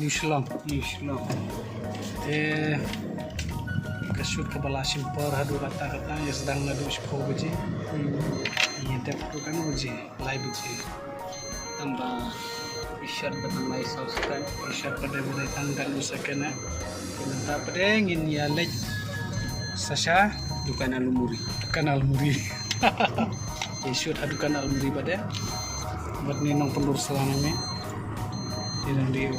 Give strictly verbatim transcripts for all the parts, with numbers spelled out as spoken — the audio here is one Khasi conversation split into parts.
New Shillong. New Shillong. Te ka shoot kaba la shim por haduh kata kata, ïa sdang naduh shiphew baje. Hmm. Ïa dep haduh katno baje? Lai baje. Tang ba i shot ba tang lai saw second. I shot ba dei ba dei tang katno second eh. Te mynta pat de ngin ïa leit sa sha dukan almuri. Dukan almuri. Te shoot ha dukan almuri pat de. Bad ne nongpynlur sla nangne. Te nang dei u.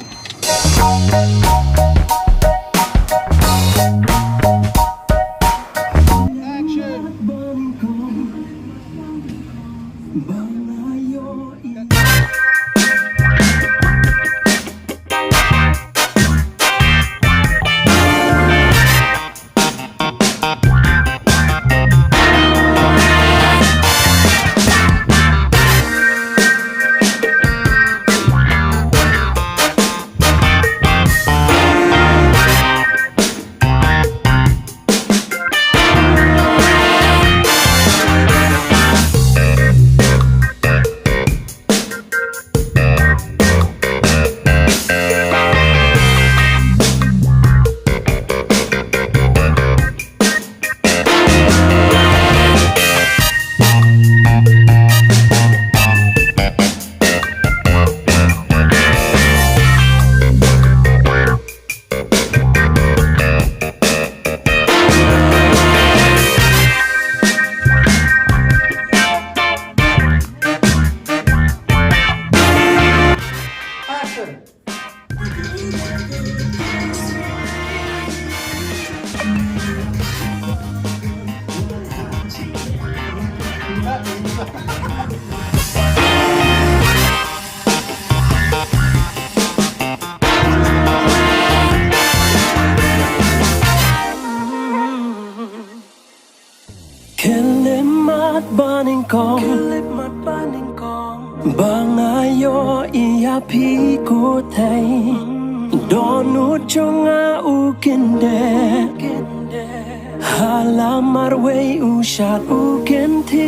Khyllipmat ba nyngkong. Khyllipmat ba nyngkong. Ba nga ïohi ïa phi ko Trai. Dohnud jong nga u kyndit. Ha la marwei u shad u kynthiah.